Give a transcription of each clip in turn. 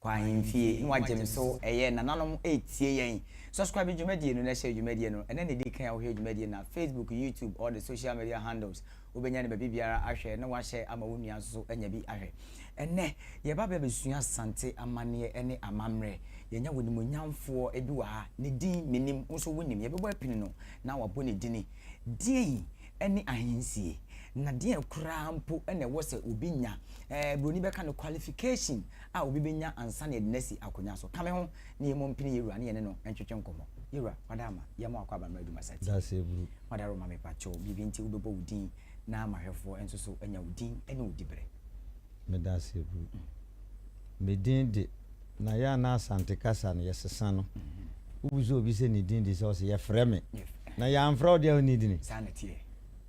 Kɔ ahemfie na wagye me so ɛyɛ nananom ɛretie yɛn. Subscribe dwumadie no na share dwumadie no. Ɛnɛ na ɛdi kan a wohwɛ dwumadie no a, Facebook, YouTube, all the social media handles wobɛnya no baabi biara ahwɛ na wahyɛ ama wo nua nso so anya bi ahwɛ. Ɛnɛ yɛba bɛ abɛsua Asante amanneɛ ne amammerɛ. Yɛanya w'animuonyamfoɔ bi wɔ ha, ne din menim, wo nso wonim. Yɛbɛbɔ apini no na wabɔ ne dini. Deɛn ne ahensie? Na deɛn koraa mpo na ɛwɔ sɛ obi nya? Ɛɛ, buroni bɛka no qualification a obi bɛnya ansa na yɛde no asi akonnwa so. Ka me ho na yɛmmɔ mpini yɛn wura ne yɛne no ntwetwe nkɔmmɔ. Yɛn wura, wada ama, yɛma wakɔ aba mmerɛ adwuma ti. Daseburu. Wada roma me pakyɛw, biribi nti wobɛbɔ wo din na m'ahwɛfoɔ nso so anya wo din ne wo diberɛ. Meda ase Bru. Me din de, na yɛ a na Asante kasa no yɛsesa no. Wobisa obi sɛ ne din de sɛ ɔse yɛfrɛ me. Na yɛamfrɛ wo deɛ a wonni dini. Saa na ɛteɛ.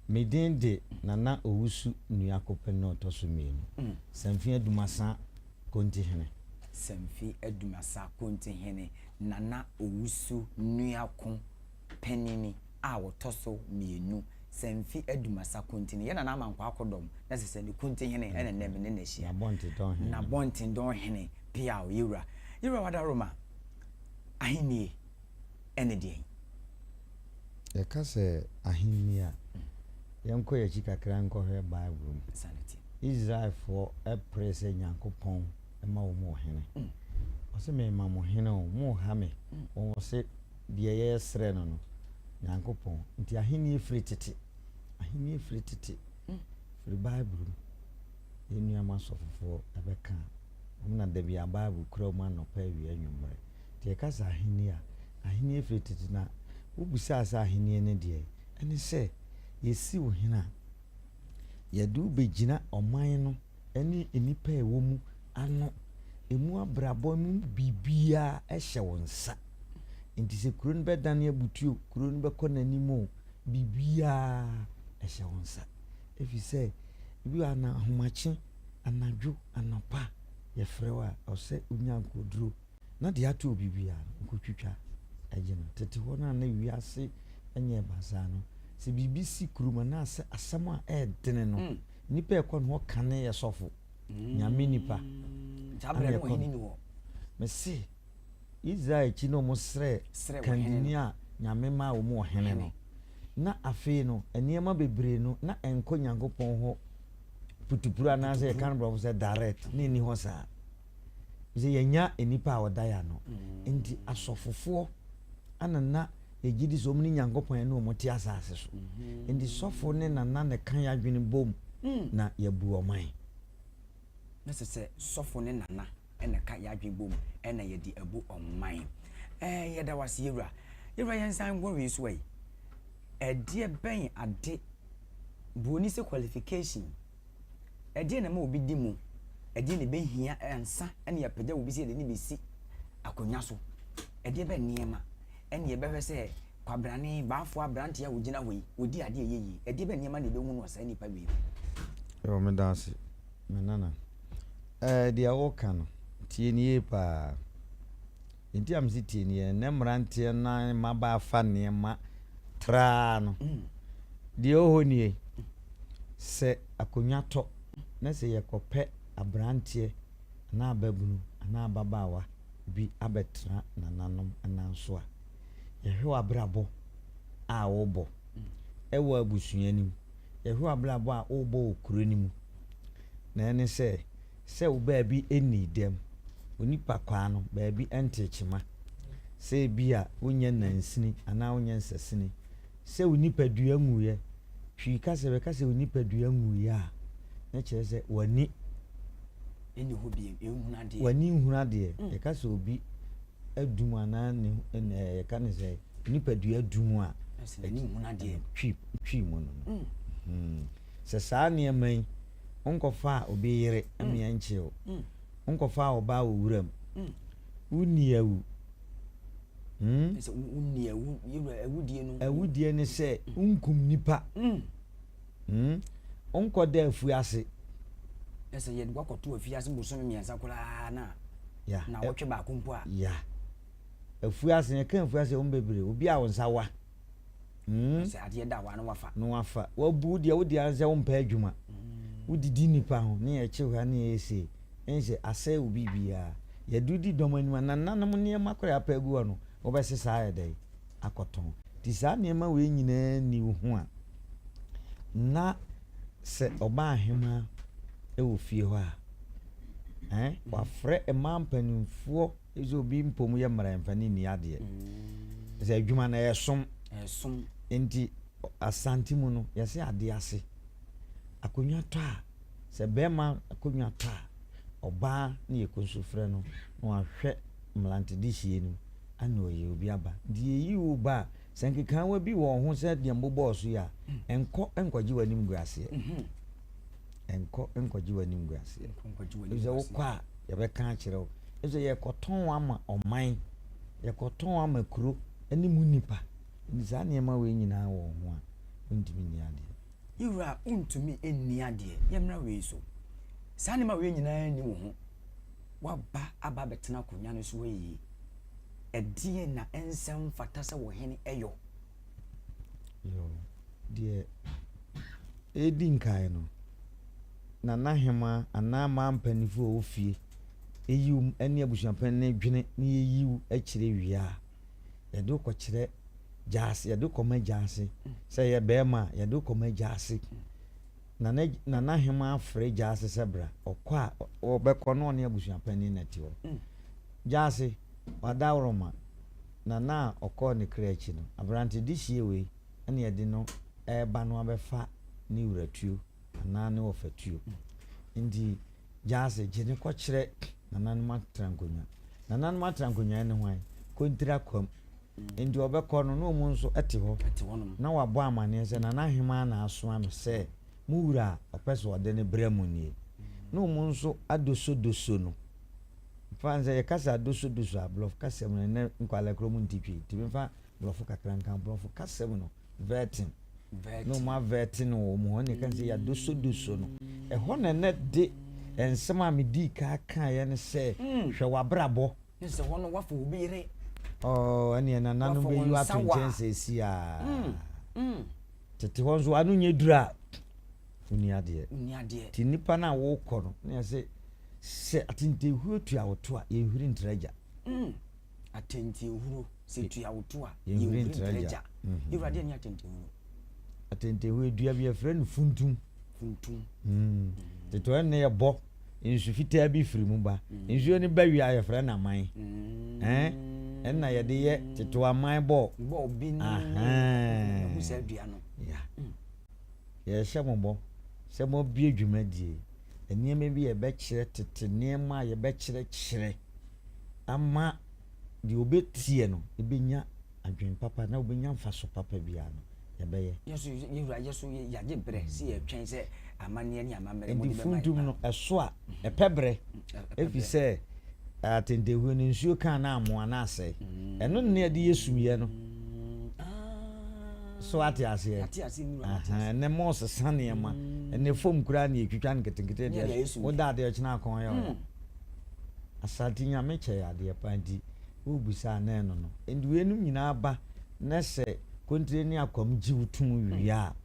Me din de Nana Owusu Nuako Pɛnɛ ɔtɔ so mmienu, Samfi Adumasa Kontihene. Samfi Adumasa Kontihene, Nana Owusu Nuako Panini a ɔtɔ so mmienu, Samfi Adumasa Kontihene. Yɛn Nana Amankwaa Akodɔm na sɛ sɛ ne Kontihene ɛna nnɛ me ne no ahyia. Nabɔntedɔn Hene. Nabɔntedɔn Hene, Piaw, Yewura. Yewura Wadaroma, Ahennie ɛne deɛn? Yɛka sɛ ahenni a, yɛnkɔ yɛn akyi kakra nkɔhwɛ Bible mu. Israelfoɔ peree sɛ Nyankopɔn ma wɔn ɔhene. Ɔse mema mo hene o, moha me. Wɔn se deɛ yɛresrɛ no no, Nyankopɔn. Nti ahenni firi tete. Ahenni firi tete. Firi Bible mu. Yɛn nuanom asɔfofoɔ ɛbɛka. Wɔn na da biara Bible kura wɔn anɔpa, awia, anwummerɛ. Nti yɛka sɛ ahenni a, ahenni firi tete na wobisaa sɛ ahenni ne deɛ, ɛne sɛ yɛsi wo hene a, yɛde wo bɛgyina ɔman no ne nnipa a ɛwɔ mu ano. Ɛmu abrabɔ mu biribiara hyɛ wo nsa. Nti sɛ kuro no bɛdane abutuo, kuro no bɛkɔ n'anim o, biribiara ɛhyɛ wo nsa. Ɛfiri sɛ, ebi wɔ ana ahomakye, anadwo, anɔpa, yɛfrɛ wo a, ɔsɛ wonya nkoduro. Na deɛ ato obi biara no, nkotwitwa gye no. Tete hɔ no a na wiase nyɛɛ basaa no, sɛ biribi si kurom anaasɛ asɛm a ɛyɛ dene no, mm. nnipa ɛkɔ no hɔ kane yɛ sɔfo, mm. nyame nipa. Ana ɛkɔ no. Mese, Israel akyi na wɔn srɛ kandini a nyame maa wɔn ɔhene no. Na afei no, nneɛma bebree no, na ɛnkɔ Nyankopɔn hɔ putupuru anaasɛ yɛka no borɔfo sɛ direct, na ɛnni hɔ saa. Sɛ yɛnya nnipa a wɔda yɛn ano. Nti asɔfofoɔ ana na yɛgye di sɛ wɔn ne Nyankopɔn ɛne wɔn te asase so. Nti sɔfo ne nana na ɛka yɛn adwene bom na yɛbu ɔman. Na sɛ sɛ sɔfo ne nana na ɛka yɛn adwene bom na yɛde abu ɔman. Ɛɛ yɛda wo ase yɛwura. Yɛwura yɛn nsan nkɔ wei so yi. Ɛdeɛ bɛn ade buroni sɛ qualification Ɛdeɛn na ɛma obi di mu? Ɛdeɛn na ɛbɛhia ansa na yɛapagya obi sɛ yɛde no bɛsi akonnwa so? Ɛdeɛ bɛn nneɛma ɛna yɛbɛhwɛ sɛ kwabrane, baafoɔ aberanteɛ a ɔgyina hɔ yi, ɔdi adeɛ ɛyɛ yie? Ɛdeɛ bɛn nneɛma na yɛbɛhu no wɔ saa nipa wei ho? Yo, meda ase, me nana. Ɛɛ, deɛ woka no, tie no yie paa. Deɛ nti a mese tie no yie, ɛnnɛ mmeranteɛ na mmabaa fa nneɛma traa no. Deɛ ɛwɔ hɔ nie, Sɛ akonnwa tɔ na sɛ yɛkɔpɛ aberanteɛ anaa ababunu anaa ababaawa bi abɛtena nananom nan so a, yɛhwɛ w'abrabɔ a wobɔ wɔ abusua no mu, yɛhwɛ w'abrabɔ a wobɔ wɔ kuro no mu, na ɛne sɛ, sɛ wo baabi nnii dɛm, onipa kwaa no baabi ntee kyema, sɛ ebi a wonyɛ nansini anaa wonyɛ nsasini, Sɛ wo nipadua nwuiɛ, Twi ka sɛ bɛka sɛ wo nipadua nwuiɛ a, na kyerɛ sɛ w'ani ɛnni hɔ bio, ɛnhunu adeɛ. W'ani nhunu adeɛ. Mm. Yɛka sɛ obi adum anaa ne yɛka ne sɛ nipadua adum a, n'ani nhunu adeɛ. Twi twi mu no no. Mm. Mm. Sɛ saa nneɛma yi, wonkɔfa obi yere mm. mmea nkyew. Mm. Wonkɔfa ɔbaa wɔ wuram. Mm. Wonni awu. Hmm? Sɛ wonni awu, yɛwura awudie no. Awudie ne sɛ wonkum nipa. Hmm. Hmm? Wonkɔ da afuase. Ɛsɛ yɛde wakɔto afiase bosome mmiɛnsa koraa na na wɔtwe baako mpo a. Ya. Afuase yɛka afuase wɔn bebree obi a wɔn nsa wa. Hmm? Sɛ adeɛ da hɔ a na wafa. Na wafa. Wabu deɛ wodi ara sɛ wompɛ adwuma. Wodidi nipa ho ne yɛkye hɔ ne yɛyɛ sei. Ɛnsɛ asɛe wo biribiara. Yɛde wo di dɔm anim a, nananom nneɛma koraa a yɛapɛ agu hɔ no, wobɛsesa ayɛ dɛn? Akɔtɔn. Nti saa nneɛma wei nyinaa nni wo ho a, na sɛ ɔbaahemaa wɔ fie hɔ a, ɛn, wafrɛ mmaa mpanimfoɔ sɛ obi mpom yɛ mmara mfa ne nni adeɛ. Sɛ adwuma no ɛyɛ som. Nti Asante mu no, yɛse adeɛ ase. Akonnwa tɔ a, sɛ bɛrima akonnwa tɔ a, ɔbaa ne yɛkɔ nso frɛ no na wahwɛ mmerantedehyeɛ no ana ɔyɛ obi aba. Nti yɛyi wo ba a, sɛ nkekaawa bi wɔ wo ho sɛ deɛ mbobɔɔ so yi a, nkɔ nkɔgye w'animguaseɛ. Nkɔ nkɔgye w'animguaseɛ. Ɛfiri sɛ wokɔ a, yɛbɛka akyerɛ wo. Ɛfiri sɛ yɛkɔtɔn wo ama ɔman, yɛkɔtɔn wo ama kuro ne mu nnipa. Nti saa nneɛma wei nyinaa wɔ wo ho a, wontumi nni adeɛ. Yewura wontumi nni adeɛ. Yɛmmra wei so. Saa nneɛma wei nyinaa nni wo ho. Woaba aba abɛtena akonnwa no so ayie. Ɛdeɛn na ɛnsɛ mfata sɛ ɔhene yɔ? Yoo, deɛ ɛredi nkaeɛ no, Nana Hemaa anaa mmaa mpanimfoɔ a wɔwɔ fie yi wo ne abusuapanin no dwene na yɛyi wo kyerɛ wie a, yɛde wo kɔkyerɛ gyaase, yɛde wo kɔma gyaase. Sɛ ɛyɛ barima a, yɛde wo kɔma gyaase. Nana Nana Hemaa frɛ gyaase sɛ bra, ɔkɔ a, ɔbɛkɔ na ɔne abusuapanin na ɛte hɔ. Gyaase, wadaworoma, Nana a ɔkɔɔ ne kra akyi no, aberante dehyeɛ wei na yɛde no reba no abɛfa ne wura tuo anaa ne wɔfa tuo. Nti Gyaase, gye no kɔkyerɛ nananom atenankonnwa. Nananom atenankonnwa ne hwan? Kontira Kwam. Nti ɔbɛkɔ no na wɔn nso te hɔ na wɔabɔ amanneɛ sɛ Nana Ahemaa na asoa me sɛ mo wura a ɔpɛ sɛ ɔde no brɛ mo nie. Na wɔn nso adosodoso no. Fa no sɛ yɛka sɛ adosodoso a, borɔfo kasa mu no, ɛnnɛ nkwadaa koraa wɔnte twi, nti memfa borɔfo kakra nka ho. Borɔfo kasa mu no, vetting. Na wɔn avɛte no wɔ wɔn hɔ, ɛna yɛka sɛ yɛadosodoso no. Ɛhɔ na ɛnɛ de nsɛm a medii kan kaeɛ no sɛ, hwɛ w'abrabɔ. Ne sɛ hɔ no wafa obi yere. Ɔɔ, ɛneɛ nananom bɛyi wo ato nkyɛn seesei a. Tete hɔ nso ano nyɛ duru a, wonni adeɛ. Wonni adeɛ. Nti nnipa no a wokɔ no, na yɛse sɛ atentehuro tua wo to a, yɛnhuri ntra gya. Mm. Atentehuro, sɛ tua wo to a, yɛnhuri ntra gya. Mm-hmm. Ewurade ɛne atentehuro. Atentehuro, dua bi yɛfrɛ no funtum. Funtum. Mm. Tete hɔ ne yɛbɔ nsu fitaa bi firi mu ba. Mm. Nsuo no ba wie a yɛfrɛ no aman. Mm. Eh? Ɛnna yɛde yɛ tete aman bɔɔ. Bɔɔ bi no. Ahan. Sɛ dua no. Ya. Mm. Yɛrehyɛ mo bɔ sɛ moabue dwumadie, nneɛma bi a yɛbɛkyerɛ, tete nneɛma a yɛbɛkyerɛkyerɛ ama deɛ ɔbɛtie no bɛnya adwene papa na ɔbɛnya mfaso papa biara no, yɛbɛyɛ. Yɛn nso, yɛn Wura, yɛn nso yɛagye berɛ sɛ yɛretwɛn sɛ amanneɛ ne amammerɛ mode bɛma yɛn. Enti funtum no, ɛso a, ɛpɛ berɛ, ɛfiri sɛ atɛntɛhuro no, nsuo ka a na amoa na asɛe. Ɛno ne yɛde yɛ sumiiɛ no. So ate aseɛ? Ɛnɛ mo sesa nneɛma. Ɛnɛ fam koraa na yɛtwitwa no nketenkete deɛ woda adeɛ ɔkyena akɔn yɛ ɔya. Asante Nyame kyɛ yɛ adeɛ paa nti wobisa a na ɛno no. Nti weinom nyinaa ba na sɛ kontire ne akwam gye wo tom wie a,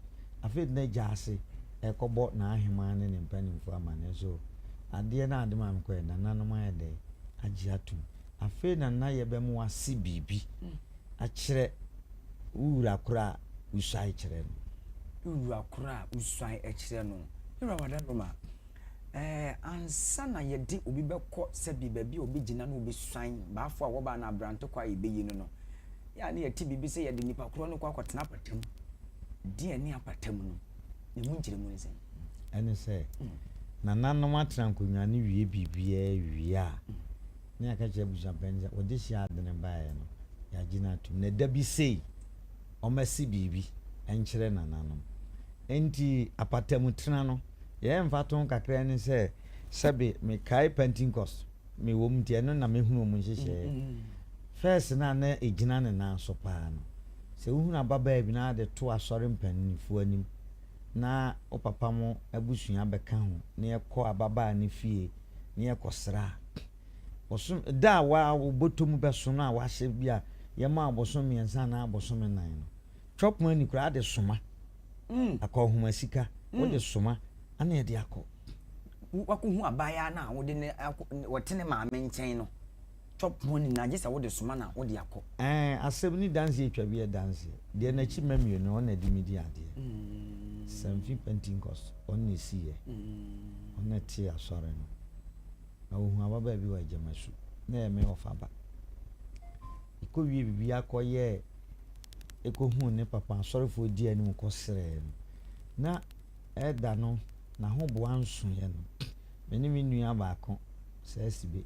afei de na gya ase ɛkɔbɔ n'aheman ne ne mpanimfoɔ amanneɛ so adeɛ no a ade ma mekɔɛ nananom ayɛ dɛn agye atom. Afei na na yɛbɛma wase biribi akyerɛ wo wura koro a wosuae kyerɛ no. Wo wura koro a wosuae kyerɛ no. Me wura Wadaroma, ɛɛ ansa na yɛde obi bɛkɔ sɛbi baabi a obi gyina na obesuan baafo a wɔba anaa aberante kɔ a yɛbɛyi no no, yɛ a na yɛte biribi sɛ yɛde nipa korɔ no kɔ akɔtena apata mu. Deɛn ne apata mu no? Ne mu nkyerɛmu ne sɛn? Ɛne sɛ, nananom atena nkonnwa no wie biribiara wie a, na yɛaka kyerɛ abusuapanin sɛ wɔde hyia ade no baeɛ no, yɛagye no atom. Na da bi sei, wɔasi biribi nkyerɛ nananom. Enti apatamutena no, yɛn mfatoho kakra ne sɛ, sɛbe mekae Pentecost, mewɔ mu nti ɛno na mehunu wɔn nhyehyɛeɛ. First no a na ɛgyina ne nan so paa no, sɛ wohunu ababaa bi na ade to asɔre mpanimfoɔ anim na wo papa mo abusua bɛka ho na yɛkɔ ababaa no fie na yɛkɔsra a, bosom da a wa wo bɔtɔ mu bɛso no a wahyɛ bi a yɛma wo bosom mmiɛnsa anaa bosome nan no, chop money koraa de soma mm. akɔ nhoma sika mm. wode soma ana yɛde akɔ. Woakɔhu abaayaa no a wode no akɔ, ɔte ne maame nkyɛn no, chop money no, agye sɛ wode soma na wode akɔ. Ɛɛ, asɛm ne danseɛ twa bi yɛ danseɛ. Deɛ n'akyi mma mmienu, ɔno na ɛde me di adeɛ. Samfi Pentecost, ɔno na ɛsiiɛ. Ɔno na ɛtee asɔre no. Na ɔhuu ababaa bi wɔ Agyamasu, na ɛyɛ me ɔfa ba. Ɛkɔwie biribiara kɔyɛɛ, ɛkɔhuu ne papa, asɔrefoɔ dii anim kɔsrɛɛ no. Na Ɛda no, n'ahoboa nsoeɛ no, me ne me nua baako, Sɛsibe,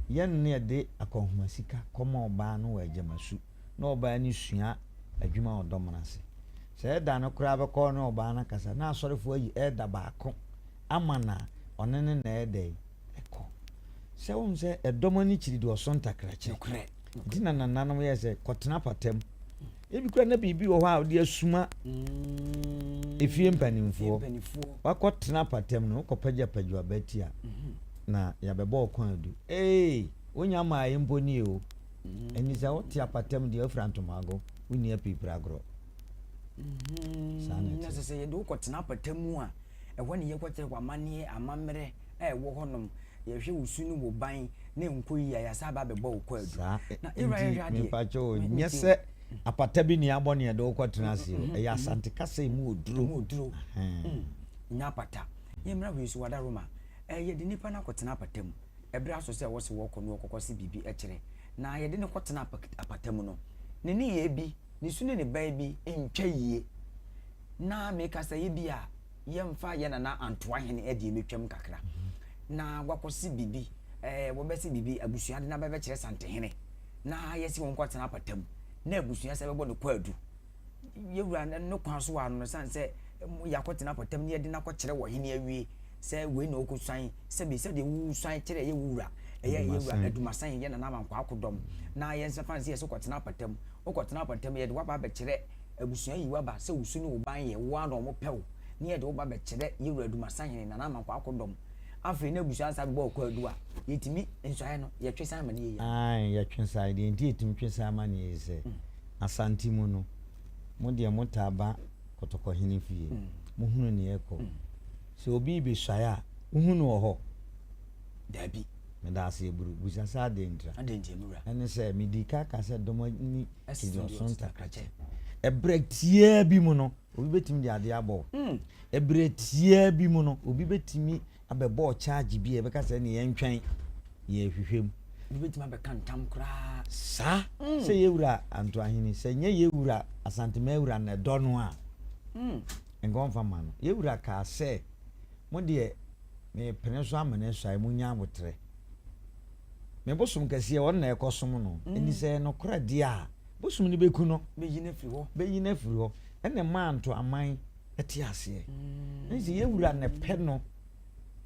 yɛn na yɛde akɔnhoma sika kɔma ɔbaa no wɔ Agyamasu na ɔbaa no sua adwuma wɔ Dɔmena ase. Sɛ ɛda no koraa bɛkɔ ne ɔbaa no akasa na asɔrefoɔ ayi ɛda baako ama no a, ɔne no na ɛyɛ dɛn? Ɛkɔ. Sɛ wohu sɛ ɛdɔm ani kyiri deɛ ɔso ntakrakyɛ. Nokorɛ. Nti na nananom yɛɛ sɛ kɔtena apata mu. Ebi koraa na biribi wɔ hɔ a wode asuma efie mpanimfoɔ. Wakɔtena apata mu no, wokɔpagyapagya w'abati a, na yɛabɛbɔ wo kɔn adu. Ee, wonya mmaeɛ mpo nie o. Ɛnti sɛ wote apata mu deɛ, wofira ntomago, wonni apiripiragorɔ. Saa na Na ɛteɛ. sɛ yɛde wokɔtena apata mu a, ɛhɔ ne yɛkɔkyerɛ w'amanneɛ, amammerɛ a ɛwɔ hɔnom. Yɛhwɛ wo su ne wo ban na ɛnkɔ yie a, yɛasan aba abɛbɔ wo kwaadu. Saa Na yɛwura nti yɛhwɛ adeɛ. mepakyɛ o, Me nyɛ metie sɛ o. apata bi ne abɔ ne yɛde wo kɔtena ase o, ɛyɛ Asante kasa emu oduro. Emu oduro. Ahaa. Nyɛ apata. Yɛmmra wei so, Wadaroma. Ɛɛ yɛde nipa no akɔtena apata mu. Ɛberɛ aso sɛ wɔse wɔkɔ no wɔkɔkɔ se biribi kyerɛ. Na yɛde no kɔtena apata mu no, ne nneyɛɛ bi, ne su ne ne ban bi ntwa yie. Na meka sɛ ebia yɛmfa yɛn nana Antoahene deɛ mɛtwam kakra na wakɔse biribi, ɛɛ wɔbɛse biribi, abusua de no aba bɛkyerɛ Santehene na yɛse wɔn nkɔtena apata mu na abusua sɛ bɛbɔ no kwaadu. Yɛwura no kwan so ano no sane sɛ yɛakɔtena apata mu na yɛde no akɔkyerɛ wɔ hene awie sɛ wei na ɔkɔsuan sɛbi sɛdeɛ wosuan kyerɛ ɛyɛ wo wura ɛyɛ yɛ wura Adumasan yɛ nana Amankwa Akodɔm na yɛn fa no sɛ yɛsɛ kɔtena apata mu wokɔtena apata mu yɛde waba abɛkyerɛ Abusua yi w'aba sɛ wo su ne wo ban yɛ wo ara na ɔmo pɛ wo ne yɛde wo ba bɛkyerɛ yɛwura Adumasahene Nana Amankwaa Akodɔm afei na abusua nsa bɛbɔ wo kwaadu a yɛtumi nsuaeɛ no yɛtwe san ma no yɛ yie. Aane yɛtwe san, deɛ nti yɛtumi twe san ma no yɛ yie sɛ Asante mu no mo deɛ mo taa ba Kɔtɔkɔhene fie mo hunu neɛ ɛkɔ sɛ obi rebɛsuae a wo hu no wɔ hɔ? Daabi. Medaase Aburu, bisa sɛ adɛn ntira? Adɛn ntia me wura? Ɛne sɛ medii ka kaa sɛ dɔm ani kyiri ɔso ntakrakyɛ. Ɛberɛ tiaa bi mu no, obi bɛtumi de adeɛ abɔ wo. Ɛberɛ tiaa bi mu no, obi bɛtumi abɛbɔ wo charge bi a ɛbɛka sɛ ɛne yɛntwɛn, yɛrehwehwɛ mu. Obi bɛtumi abɛka ntam koraa. Saa, sɛ yɛwura Antoahene, sɛ nyɛ yɛwura Asanteman wura na ɛdɔ no a, nka ɔmfa mma no. Yɛwura kaa sɛ, mo deɛ mepene so ama no asuae, monnya aboterɛ. Me bosom kɛseɛ, ɔno na ɛkɔsom no. Enti sɛ ɛyɛ nokorɛ deɛ a, bosom no bɛku no. Bɛyi no afiri hɔ. Bɛyi no afiri hɔ. Ɛna ɛmaa ntoaman te aseɛ. Ɛne sɛ yɛn wura na ɛpɛ no.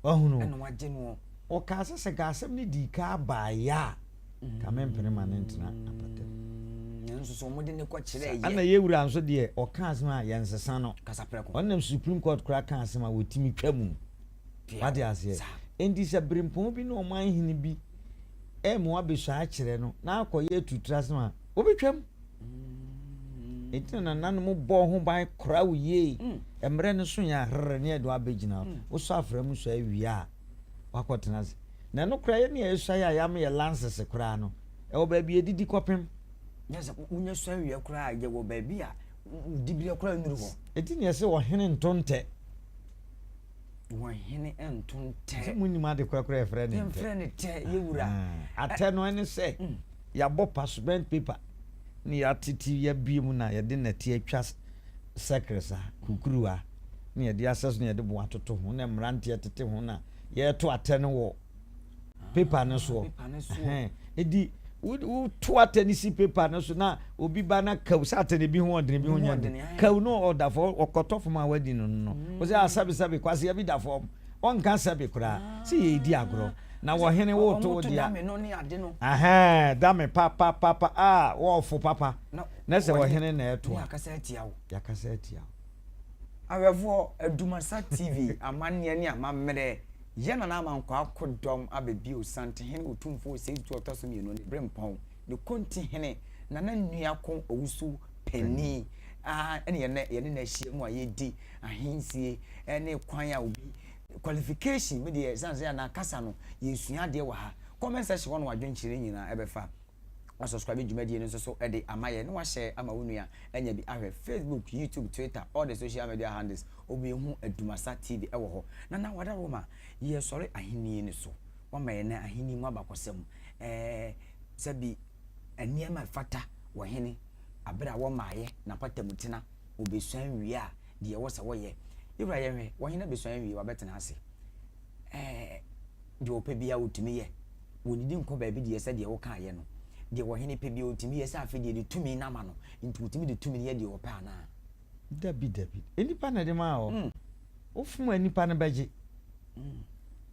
Wahunu? Ɛna wagye noɔ. Ɔkaa sɛ, sɛ nka asɛm no dii ka baeɛ a, nka mempene ma no ntena apata mu. Nanso sɛ wɔde no kɔkyerɛeɛ. Ɛna yɛn wura nso deɛ, ɔka asɛm a, yɛnsesa no. Kasaprɛko. Ɔnam Supreme Court koraa ka asɛm a, wɔtumi twa mu. Wate aseɛ? Enti sɛ berempɔn bi ne ɔman hene bi rema wabɛsua akyerɛ no na akɔyɛ atuturasɛm a, wɔbɛtwam. Enti na nananom bɔɔ ho ban kora wo yie. Mmerɛ no so yɛ a, herr, ne yɛde wo abɛgyina hɔ. Wosɔ afra mu sua wie a, woakɔtena ase. Na ɛno koraa, yɛn a yɛsua yɛ a yɛama yɛ lances koraa no, ɛwɔ baabi a yɛdidi kɔpem. Nyɛ sɛ wonya sua wie koraa a, yɛwɔ baabi a wo diberɛ koraa nnuru hɔ. Enti na yɛse ɔhene nto ntɛ. Wɔn hene nto ntɛ. Sɛ mo nim ade korakora yɛfrɛ no ntɛ. Yɛmfrɛ no tɛ yɛ wura. Atɛ no ɛne sɛ yɛabɔ parchment paper na yɛatete yɛabue mu na yɛde nnɛte atwa circle saa kurukuruwa na yɛde asɛ so na yɛde bo atoto ho na mmeranteɛ tete ho na yɛreto atɛ no wɔ paper no soɔ. Edi woto atɛ no si paper no so na obi ba na kaw sɛ atɛ no ebi ho ɔdene ebi ho nyɛ den kaw no ɔda fam ɔkɔtɔ fam a wadi no no wo sɛ asɛbe ah, sɛbe kwasea bi da fam ɔnka sɛbe koraa sɛ yɛredi agorɔ na wɔhene woto wo dea ahɛn dame papapapa a wɔɔfo papa na sɛ wɔhene na ɛto a yɛakasa atia wo yɛakasa atia wo Awɛfoɔ, Adumasa TV amanneɛ ne amammerɛ Yɛ Nana Amankwaa Akodɔm aba bio, Santehene Otumfoɔ Osei Tutu Ɔtɔ so Mmienu, ne Berempɔn, ne Kontihene, Nana Nuako Owusu Panin a ɛne yɛne yɛne no ahyia mu a yɛredi ahensie ne kwan a obi. Qualification me deɛ ɛsiane sɛ anaa kasa no yɛsua adeɛ wɔ ha. Comment section hɔ na wadwenkyerɛ nyinaa ɛbɛfa. Wa subscribe dwumadie no nso so de ama yɛn na wa share ama wo nua anya bi ahwɛ. Facebook, YouTube, Twitter, all the social media handles wobɛhu Adumasa TV ɛwɔ hɔ. Nana Wadaroma, yɛsɔre ahennie no so. Wama yɛn ahennie mu abakɔsɛm. Ɛɛ sɛbi nneɛma ɛfata wɔ hene abere a wɔmaayɛ n'apata mu tena wɔbɛsuan wie a deɛ ɛwɔ sɛ wɔyɛ. Yɛwura yɛhwɛ, wɔhene abɛsuan wie wabɛtena ase. Ɛɛ deɛ ɔpɛ biara wɔtumi yɛ. Wɔnidi nkɔ baabi deɛ sɛ deɛ wɔkaayɛ no. Deɛ wɔhene pɛ biara wɔtumi yɛ sɛ afei deɛ de tumi no ama no. Nti wɔtumi de tumi no yɛ deɛ ɔpɛ anaa? Dabi dabi. Nnipa na ɛde maa wɔ. Wofom a nnipa no bɛgye.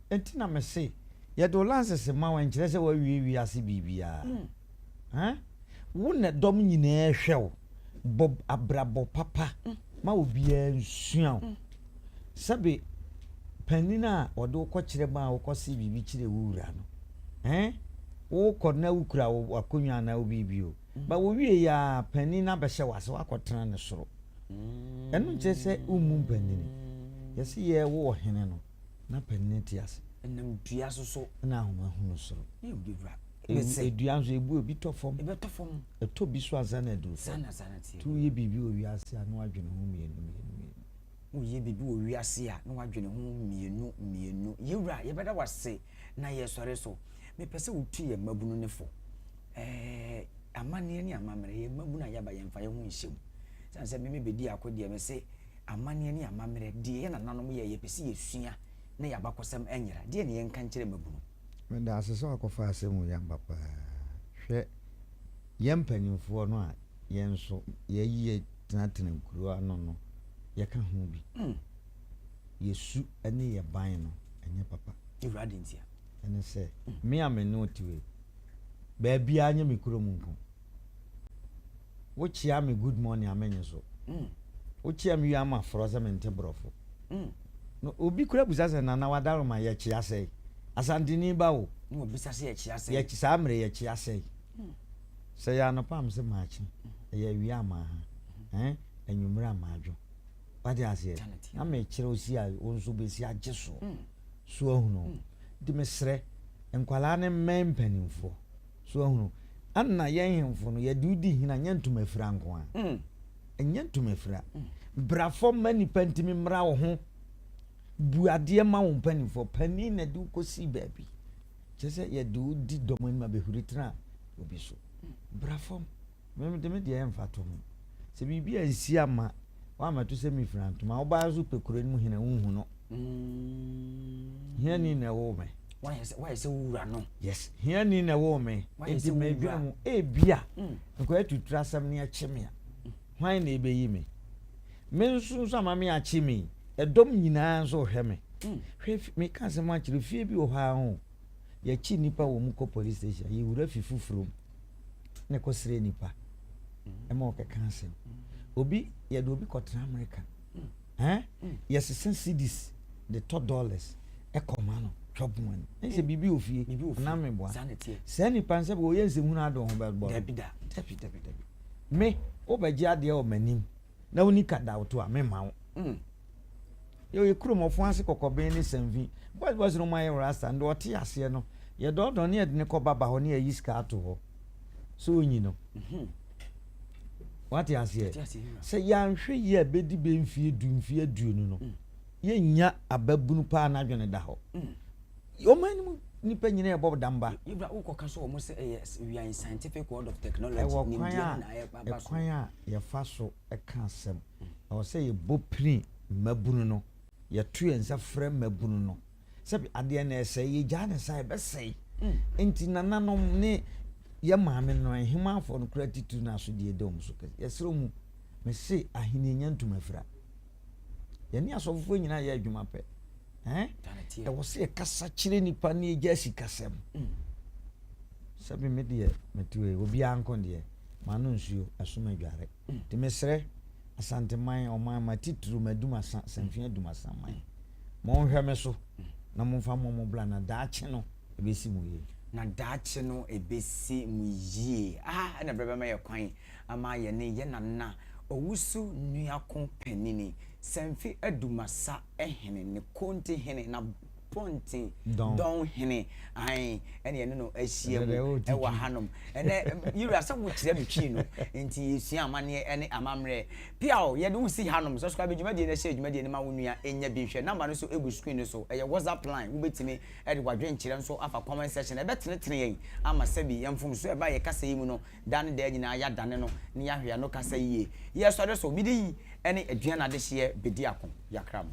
Enti na mese yɛde wo lances ma wo nkyerɛ sɛ woawie wiase biribiara. Wo na dɔm nyinaa hwɛ wo. Bɔ abrabɔ papa ma obiara nsua wo. Sɛbe panin a ɔde wo kɔkyerɛ ma a wokɔse biribi kyerɛ wo wura no. Wokɔ na wokura wo akonnwa anaa wo biribi o. Ba wowie yɛ a panin no abɛhyɛ wo ase woakɔtena ne soro. Ɛno nkyerɛ sɛ wommu mpanyini. Yɛse yɛwo ɔhene no na panin te ase. Ɛnam dua so so. Na ahoma hunu soro. Edua nso ebu ebi tɔ fam. Ɛbɛtɔ fam. Ɛtɔ bi so ansa na aduru fam. Nti woyɛ biribi wɔ wiase a na wadwene ho mmienu mmienu mmienu. Woyɛ biribi wɔ wiase a na wadwene ho mmienu mmienu. Yɛwura yɛbɛda wase na yɛsɔre so. Mepɛ sɛ wotu yɛn mmabunu ne fo. Amanneɛ ne amammerɛ yɛn mmabunu a yɛaba yɛmfa yɛn ho nhyɛ mu. Sane sɛ meme bɛdi ako deɛ me se amanneɛ ne amammerɛ deɛ yɛn nananom yɛ yɛpɛ sɛ yɛsua na yɛn abakɔsɛm nyera. Deɛ ne yɛnka nkyerɛ mmabunu. Meda ase sɛ wakɔfa asɛm yi aba paa. Hwɛ yɛn mpanyimfoɔ no a yɛn nso yɛayi yɛ tenatena nkuro ano no yɛka ho bi. Yɛsu ne yɛ ban no ɛnyɛ papa. Ewurade ntia. Ɛne sɛ me a me ne wo te wei baabiara nyɛ me kurom nko. Wokyea me good morning a menye so. Wokyea me wie ama forɔ sɛ mente borɔfo. No obi kura busa sɛ nana wadaroma yɛkyea sɛe. Asanteni ba o. Na obisa sɛ yɛkyea sɛe. Yɛkye saa mmerɛ yɛkyea sɛe. Sɛ yɛ anɔpa am sɛ maakye. Ɛyɛ awia ama ha. Anwummerɛ ama adwo. Wate aseɛ? Na mekyerɛ wo si a wo nso bɛsi agye so. So ahunu. Nti mesrɛ nkwalaa ne mmɛn mpanimfoɔ. So ahunu. Anna yɛn hemfo no yɛde wo di hene a nyɛ ntoma afira nko a. Ɛnyɛ ntoma afira. Bra fam ma nipa ntumi mmra wo ho. Bu adeɛ ma wo mpanimfoɔ. Panin na de wo kɔsi baabi. Kyerɛ sɛ yɛde wo di dɔm anim abɛhuri tena obi so. Bra fam. Meme de me deɛ ɛmfa to ho. Sɛ biribi a nsi ama woamɛto sɛ mefira ntoma wobaa nso pɛ kuro no mu hene wonhu no. Hiani na ɛwoo me. Wayɛ sɛ wo wura no. Yes, hiani na ɛwoo me. Enti medwene ho ebia nkɔyɛ tuturu asɛm ne ɛkye me a hwan na ɛbɛyi me? Me nso nso ama me akye me. Ɛdɔm nyinaa nso hwɛ me. Hwɛ meka asɛm akyerɛ fie bi wɔ hɔ a ho. Yɛkye nnipa wɔ mu kɔ police station yɛwura fi foforɔ mu na ɛkɔsrɛ nnipa ɛma wɔkɛka asɛm. Obi yɛde obi kɔtena Amerika. Yɛsesa cedis de tɔ dollars ɛkɔma no twɛ bɔn ɛne sɛ biribi wɔ fie anaa meboa saa nipa nsɛ wɔyɛ nsɛmhunu ade ho bɛbɔ dabi da dabi dabi dabi me wobɛgye adeɛ wɔ m'anim na woni kada wo to a memma wo yɛyɛ kurom ɔfo ase kɔkɔben ne sanfi boys boys no mayɛ rasta ndɛ ɔte aseɛ no yɛdɔɔdɔn ne yɛde ne kɔ baba hɔ ne yɛyi sika ato hɔ sɛ ɔnyi no wate aseɛ sɛ yɛanhwɛ yie a bɛdi bɛ mfie 10 mfie 20 no yɛnya ababunu paa n'adwene da hɔ. Ɔman no mu nipa nyinaa ɛbɔ damba. Yɛbra wokɔka so wɔn sɛ ɛyɛ we are in scientific world of technology. Ɛwɔ kwan a ɛkwan a yɛfa so ɛka asɛm. Ɛwɔ sɛ yɛbɔ pini mmabunu no. Yɛto yɛn nsa frɛ mmabunu no. Sɛbi adeɛ na ɛsɛe yɛgyaa ne nsa ɛbɛsɛe. Nti nananom ne yɛ maame no ahemafoɔ no kura titiri no asodeɛ da wɔn so kɛse. Yɛsrɛ mu mese ahenni nya ntoma fira. Yɛne asɔfofoɔ nyinaa yɛ adwuma pɛ. Ɛwɔ sɛ yɛkasa kyerɛ nipa ne yɛgya sikasɛm. Sɛbi me deɛ mete wei obiara nko deɛ m'ano nsuo ɛsom adware. Nti mesrɛ Asanteman ɔman ma titiri madumasa Samfin Adumasa man. Monhwɛ me so na momfa mmɔ mo bra na daakye no ɛbɛsi mo yie. Na daakye no ɛbɛsi mo yie. Ah ɛna berɛ bɛma yɛ kwan ama yɛne yɛ nana. Owusu Nuako Panini, Sɛmfi Adumasa Hene, ne Konti Hene, na Ponte Dɔn Hene, ae, ɛne yɛne no ahyia mu ɛwɔ hanom. Ɛnɛ, Yewura, sɛ wokyerɛ me Twi no, nti yɛsua amanneɛ ne amammerɛ. Piaw, yɛde wo si hanom. Subscribe dwumadie no, hyɛ dwumadie no ma wo nua ɛnya bi nhwɛ. Number no nso ɛgu screen no so, ɛyɛ WhatsApp line, wobɛtumi de w'adwenkyerɛ nso afa comment section. Ɛbɛtenetene yɛn ama sɛbi yɛn mfomsoɔ a ɛba yɛn kasa yi mu no, da ne daa nyinaa yɛadane no na yɛahwɛ ano kasa yie. Yɛsɔre so, me din ne Aduan Adehyeɛ Bediako, Yɛakra mo.